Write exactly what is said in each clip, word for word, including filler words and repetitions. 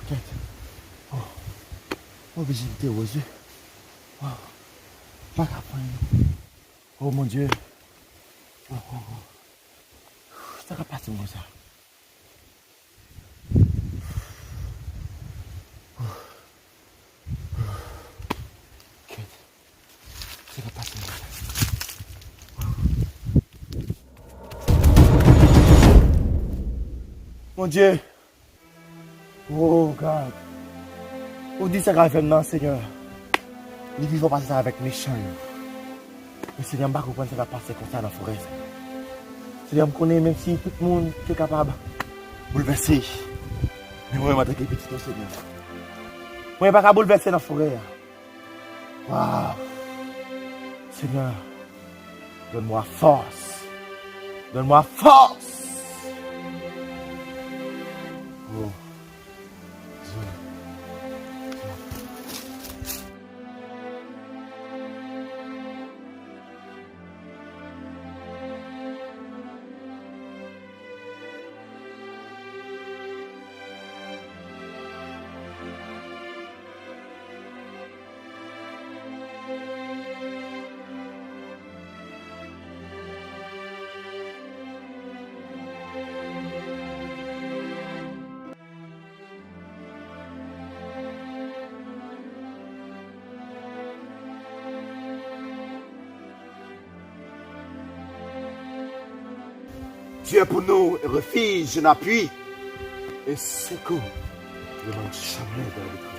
Kèt. Oh. Mwen oblije kite Roz wi. Oh. Pa ka pran. Oh mon Dieu. Oh, oh, oh. Sa ka pase m konsa. Kèt. Sa ka pase m konsa. Mon Dieu. Oh God. Ou di sa k al fè m nan, Senyè. Li vivan pase sa avèk mechan yo. Men Senyè, m pa konprann sa k ap pase konsa nan forè sa. Senyè, m konnen menm si tout moun te kapab boulvèse, men mwen menm antanke pitit ou, Senyè, mwen pa ka boulvèse nan forè a. Waw! Senyè, donne-moi force. Donne-moi force. Oh. Tu es pour nous un refuge, un appui, un secours. Nous demandons jamais de la détresse.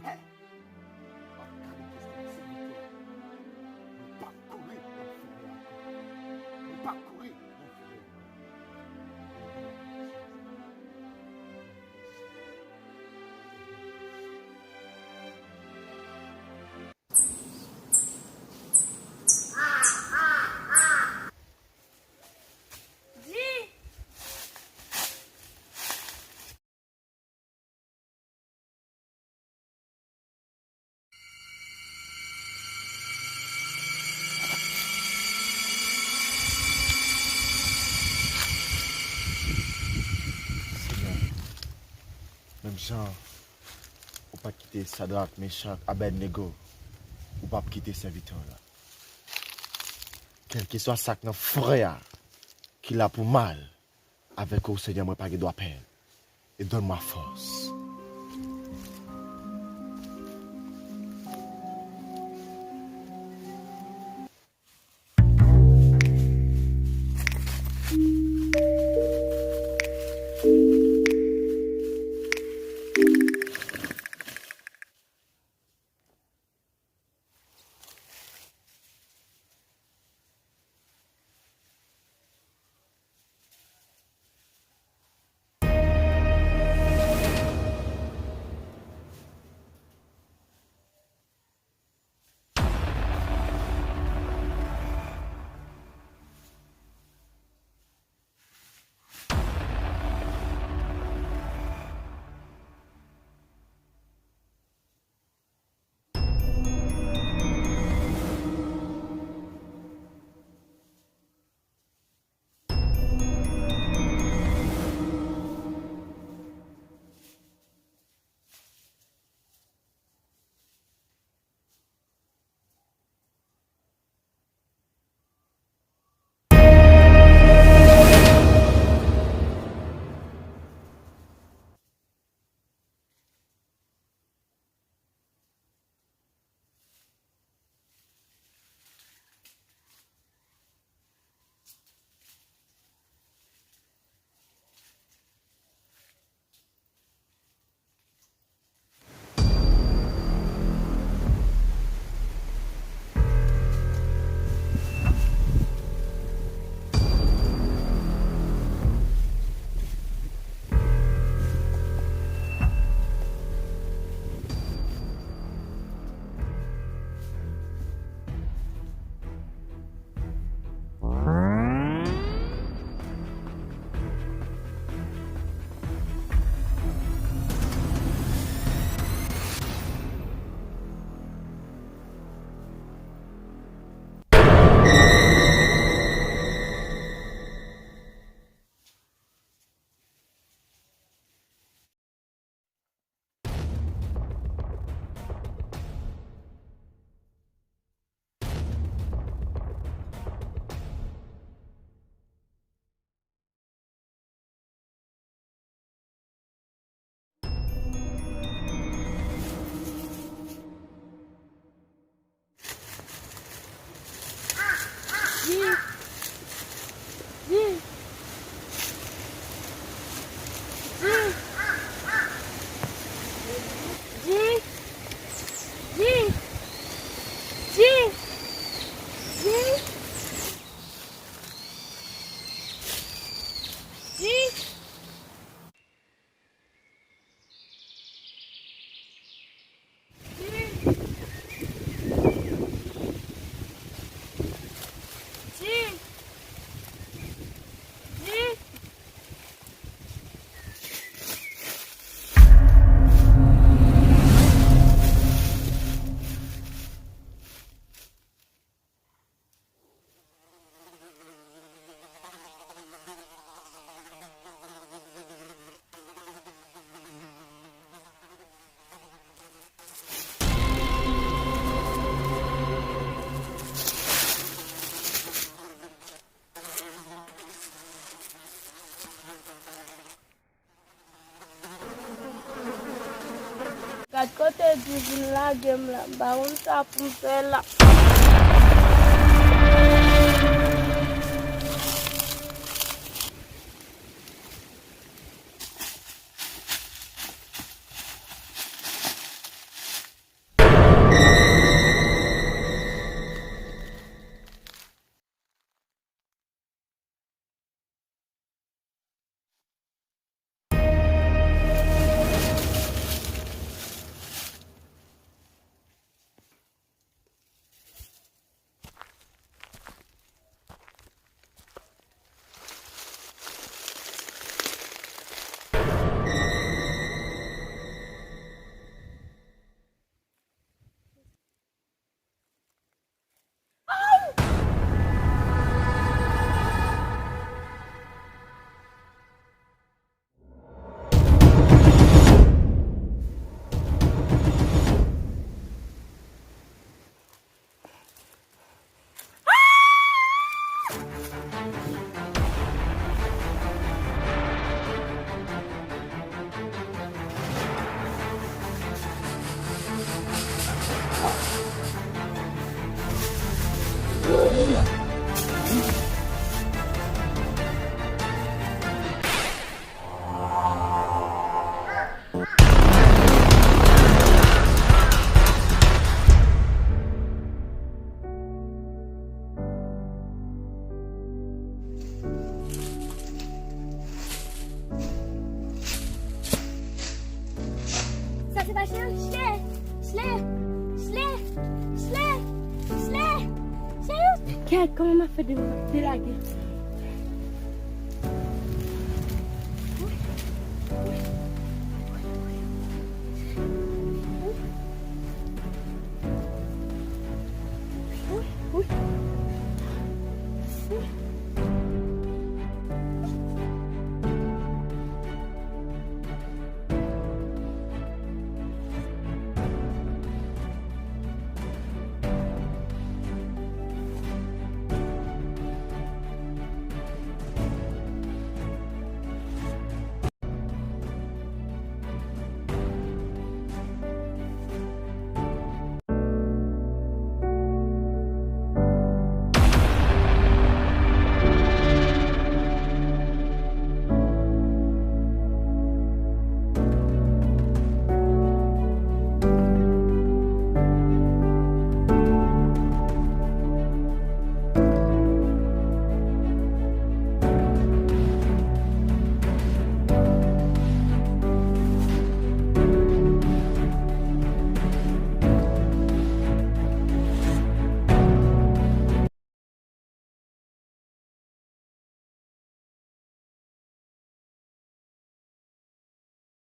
Pè, w ap kalite sèvitè a. Mwen p ap kouri nan forè a ankò. Mwen p ap kouri nan forè a. Senyè, menm jan ou pa t kite Sadrak, Mechak, Abèdnego, ou p ap kite sèvitè w la. Kèlkeswa sa k nan forè a ki la pou mal, avèk ou, Senyè, mwen pa gen dwa pè. Et donne-moi force. Di. Di. Di. Di. Di. Di. Di. Di. Gad kote Di vin lage m la, m pa konn sa pou m fè la. Sa se pa Cheyous? Chle! Chle! Chle! Chle! Chle! Cheyous! Kèt, kòman m ap fè de-, delage?